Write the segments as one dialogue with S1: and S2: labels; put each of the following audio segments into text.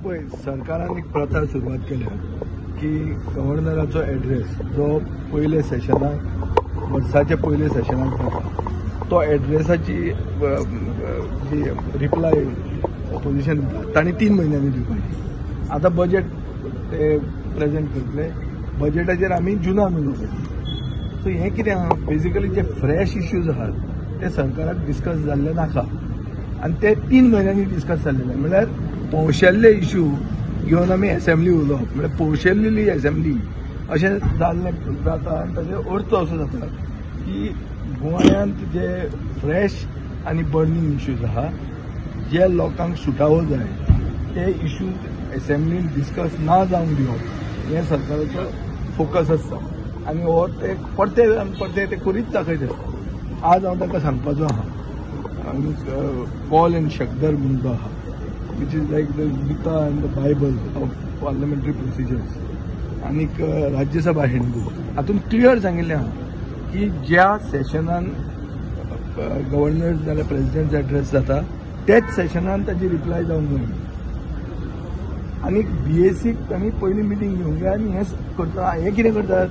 S1: पळय, सरकारान एक प्रथा सुरवात केल्या की गव्हर्नराचो एड्रेस जो पयले सेशनाक, वर्साच्या पयले सेशनाक जाता, तो एड्रेसाची जी रिप्लाय ऑपोजिशन दिता तांणी 3 म्हयन्यांनी दिवपाची. आतां बजेट ते प्रेजेंट करतले, बजेटाचेर आमी जुनान उलोवपाचें. सो हें कितें आहा, बेजिकली जे फ्रेश इश्यूज आहात ते सरकाराक डिस्कस जाल्ले नाका आनी ते 3 म्हयन्यांनी डिस्कस जाल्ले. म्हणल्यार पोवशेल्ले इश्यू घेवन आमी एसेंब्ली उलोवप, म्हणल्यार पोवशेल्ली एसेंब्ली अशें जाल्लें जाता. आनी ताचो अर्थ असो जाता की गोंयांत जे फ्रेश आनी बर्निंग इश्यूज आहा, जे लोकांक सुटावो जाय, ते इश्यूज एसेंब्लीन डिस्कस ना जावंक दिवप हें सरकाराचो फोकस आसता आनी हो ते परते परते ते करीत दाखयत आसता. आज हांव ताका सांगपाचो आहा, आनी कॉल एंड शकदर म्हणून जो आहा, which is like the Gita and the Bible of parliamentary procedures, आनीक राज्यसभा हँडबूक, हातूंत क्लियर सांगिल्लें आहा की ज्या सेशनान गव्हर्नर जाल्यार प्रेसिडेंट एड्रेस जाता त्याच सेशनान ताची रिप्लाय जावंक जाय. आनी बीएसीक तांणी पयली मिटींग घेवंक जाय आनी हें करता. हें कितें करतात,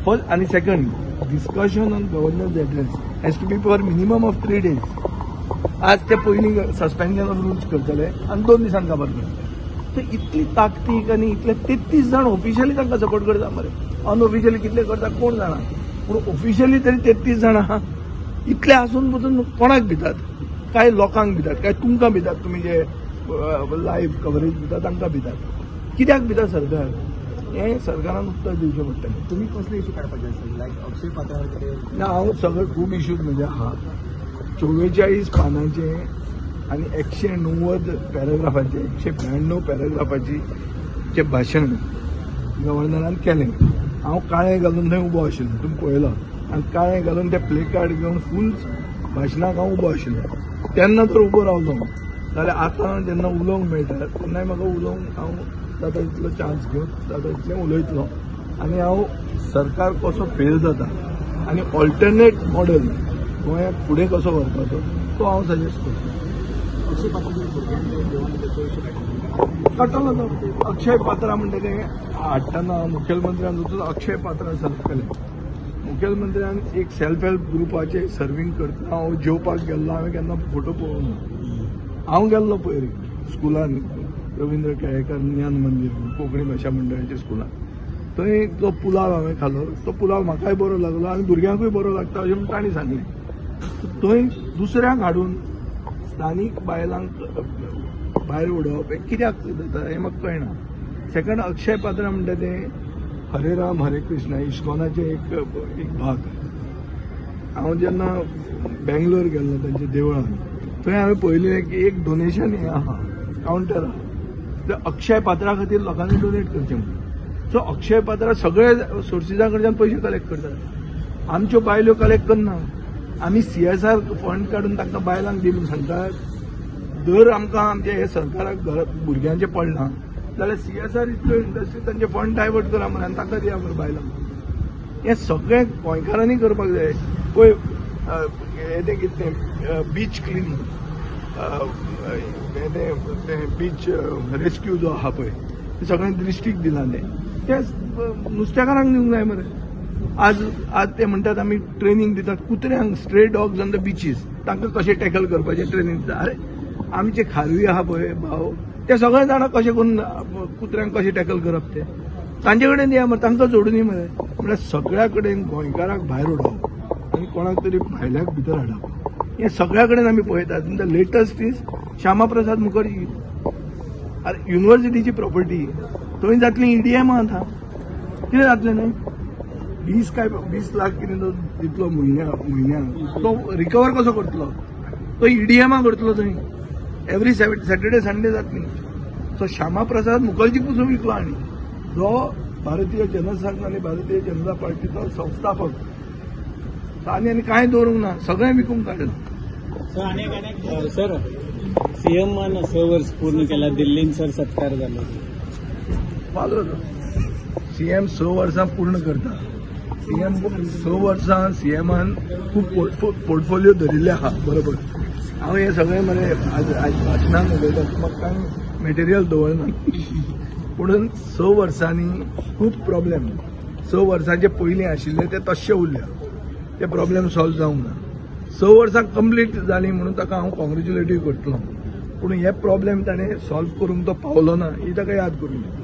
S1: फर्स्ट आनी second discussion on governor's address has to be for minimum of 3 days. आज ते पयलीं सस्पेन्शन ऑफ रुल्स करतले आनी 2 दिसांक काबार करतले. सो इतली ताकतीक आनी इतले 33 जाण ऑफिशियली तांकां सपोर्ट करता मरे, अनऑफिशियली कितले करता कोण जाणा, पूण ऑफिशियली तरी 33 जाण आहा. इतले आसून पसून कोणाक भितात, काय लोकांक भितात, काय तुमकां भितात, तुमी जे लायव्ह कवरेज दिता तांकां भितात, कित्याक भितात सरकार, हें सरकारान उत्तर दिवचें पडटलें.
S2: तुमी कसले इश्यू काडपाचे आसता, लायक अक्षय पात्रा?
S1: ना, हांव सगळे खूब इश्यूज म्हणजे आहा, 44 पानांचे आनी 190 पॅराग्राफाचे, 192 पॅराग्राफाची जें भाशण गव्हर्नरान केलें. हांव काळें घालून थंय उबो आशिल्लो, तुमी पळयलो, आनी काळें घालून ते प्ले कार्ड घेवन फूल भाशणाक हांव उबो आशिल्लो. तेन्ना तर उबो रावलो जाल्यार आतां जेन्ना उलोवंक मेळटा तेन्नाय म्हाका उलोवंक हांव जाता तितलो चान्स घेवन जाता तितलें उलयतलो. आनी हांव सरकार कसो फेल जाता आनी ऑल्टरनेट मॉडल गोंयाक फुडें कसो व्हरपाचो तो हांव सजेस्ट करता. काडटलो तो अक्षय पात्रा म्हणटा तें हाडटना मुखेलमंत्र्यान वचून अक्षय पात्रा सर्व केलें. मुखेलमंत्र्यान एक सेल्फ हेल्प ग्रुपाचें सर्वींग करतना हांव जेवपाक गेल्लो, हांवें केन्ना फोटो पळोवंक ना. हांव गेल्लो पयर स्कुलान, रवींद्र केळेकर ज्ञान मंदीर कोंकणी भाशा मंडळाच्या स्कुलान, थंय जो पुलाव हांवें खालो तो पुलाव म्हाकाय बरो लागलो आनी भुरग्यांकूय बरो लागता अशें म्हूण तांणी सांगलें. थंय दुसऱ्यांक हाडून स्थानीक बायलांक भायर उडोवप हें कित्याक जाता हें म्हाका कळना. सेकंड, अक्षय पात्रा म्हणटा तें हरे राम हरे कृष्ण इस्कॉनाचें एक भाग. हांव जेन्ना बेंगलोर गेल्लो तांच्या देवळान, थंय हांवें पळयलें की एक डोनेशन हें आहा, कावंटर आहा, ते अक्षय पात्रा खातीर लोकांनी डोनेट करचें म्हणून. सो अक्षय पात्रा सगळे सोर्सिसां कडच्यान पयशे कलेक्ट करतात, आमच्यो बायल्यो कलेक्ट करना. आमी CSR fund काडून तांकां बायलांक दी म्हूण सांगतात. जर आमकां आमच्या हे सरकाराक भुरग्यांचें पडलां जाल्यार CSR इतल्यो इंडस्ट्री तांचे फंड डायवर्ट करा मरे आनी तांकां दिया मरे बायलांक. हें सगळें गोंयकारांनी करपाक जाय. पळय हें तें कितें बीच क्लिनींग, हें तें बीच रेस्क्यू जो आहा पळय, तें सगळें दृश्टीक दिलां तें नुस्तेकारांक दिवंक जाय मरे. आज आज ते म्हणटात आमी ट्रेनींग दितात कुत्र्यांक, stray dogs on the beaches, तांकां कशें टॅकल करपाचें ट्रेनींग दितात. अरे आमचे खारवी आहा पळय भाव, ते सगळे जाणां कशें करून कुत्र्यांक कशें टॅकल करप तें तांचे कडेन दिया मरे, तांकां जोडून मरे. म्हणल्यार सगळ्या कडेन गोंयकाराक भायर उडोवप आनी कोणाक तरी भायल्याक भितर हाडप हें सगळ्या कडेन आमी पळयतात. The latest is Shyama Prasad Mukherjee. अरे युनिवर्सिटीची प्रॉपर्टी थंय जातली EDM आतां, कितें जातलें न्हय, 20 काय 20 लाख कितें तो दितलो म्हयन्या म्हयन्याक, तो रिकवर कसो करतलो, तो EDM करतलो थंय एवरी सॅटर्डे संडे जातली. सो श्यामा प्रसाद मुखर्जी पसून विकलो आनी जो भारतीय जनसंघ आनी भारतीय जनता पार्टीचो संस्थापक, आनी आनी कांय दवरूंक ना, सगळें विकूंक काडलां.
S3: सर, सीएमान 6 वर्स पूर्ण केला, दिल्लीन सर सत्कार जालो.
S1: फालो सीएम 6 वर्सां पूर्ण करता. सीएम 6 वर्सां सीएमान खूब पोर्टफोलियो धरिल्ले आहा, बरोबर. हांव हें सगळें मरे आज आज भाशणान उलयता, म्हाका कांय मटेरियल दवरना. पुणून 6 वर्सांनी खूब प्रॉब्लेम, 6 वर्सांचे पयलीं आशिल्ले ते तश्शे उरल्या, ते प्रॉब्लेम सॉल्व जावंक ना. 6 वर्सां कंप्लीट जालीं म्हणून ताका हांव कॉंग्रेच्युलेटूय करतलो, पूण हे प्रॉब्लेम ताणें सॉल्व करूंक तो पावलो ना ही ताका याद करून दितलो.